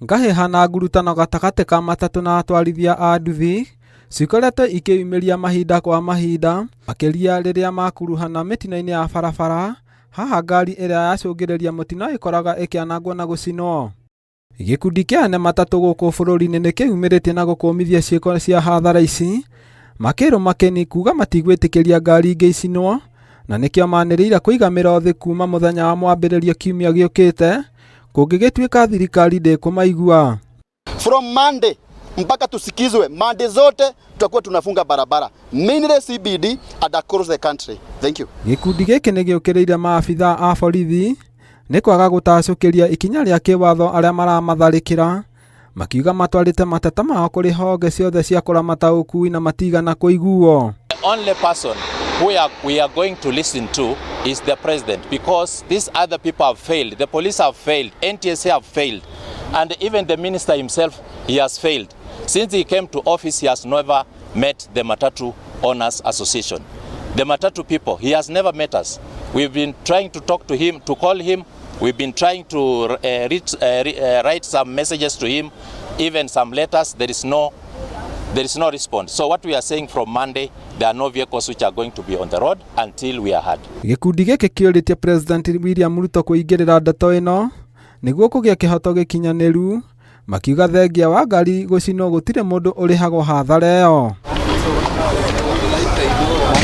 Ngahĩha na ngurutano gatagatĩ ka matatũ na atwarithia a nduthi cikoretwo ikĩyumĩria mahinda kwa mahinda, makĩria rĩrĩa makuruhana mĩtino-inĩ ya barabara. Haha ngari ĩrĩa yacũngĩrĩria mũtino ĩkoraga ĩkĩanangwo na gũcinwo. Gĩkundi kĩa ene matatũ gũkũ bũrũri-inĩ nĩ kĩyumĩrĩtie na gũkũmithia ciĩko cia hathara ici, makĩrũma kĩni kuga matigwĩtĩkĩria ngari ingĩ icinwo, na nĩkĩo manĩrĩire kũiga mĩro thĩ kuma mũthenya wa mwambĩrĩrio kiumia gĩũkĩte kũngĩgĩtuĩka thirikari ndĩkũmaigua. From Monday mpaka tusikizwe, Monday zote tutakuwa tunafunga barabara, mainly CBD and across the country. Thank you. Gĩkundi gĩkĩ nĩ gĩũkĩrĩire maabitha a borithi nĩ kwaga gũtacũkĩria ikinya rĩa kĩwatho arĩa maramatharĩkĩra, makiuga matwarĩte mateta mao kũrĩ honge ciothe cia kũramata ũkui na matigana kũiguo. The only person who we are going to listen to is the president, because these other people have failed. The police have failed, NTSA have failed, and even the minister himself, he has failed. Since he came to office, he has never met the Matatu Owners Association. The Matatu people, he has never met us. We've been trying to talk to him, to call him. We've been trying to write some messages to him, even some letters. There is no response. So what we are saying, from Monday, there are no vehicles which are going to be on the road until we are heard. Gĩkundi gĩkĩ kĩũrĩtie President William Ruto kũingĩrĩra ndeto ĩno nĩguo kũgĩe kĩhoto gĩkinyanĩru, makiuga thengia wa ngari gũcinwo gũtirĩ mũndũ ũrĩhagwo hathara ĩyo.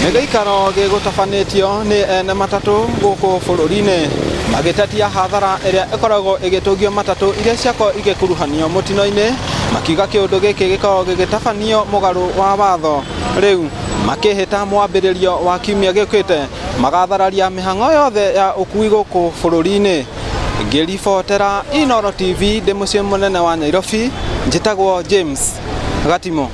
Nĩ gĩikaro gĩgũtabanĩtio nĩ ene matatũ gũkũ bũrũri-inĩ magĩtetia hathara ĩrĩa ĩkoragwo ĩgĩtũngio matatũ iria ciakorwo igĩkuruhanio mũtino-inĩ, makiuga kĩũndũ gĩkĩ gĩkoragwo gĩgĩtabanio mũgarũ wa watho. Rĩu makĩhĩta mwambĩrĩrio wa kiumia gĩũkĩte magathararia mĩhang'o yothe ya ũkui gũkũ bũrũri-inĩ. Ngĩribotera Inooro TV ndĩ mũciĩ mũnene wa Nairobi, njĩtagwo James Gatimo.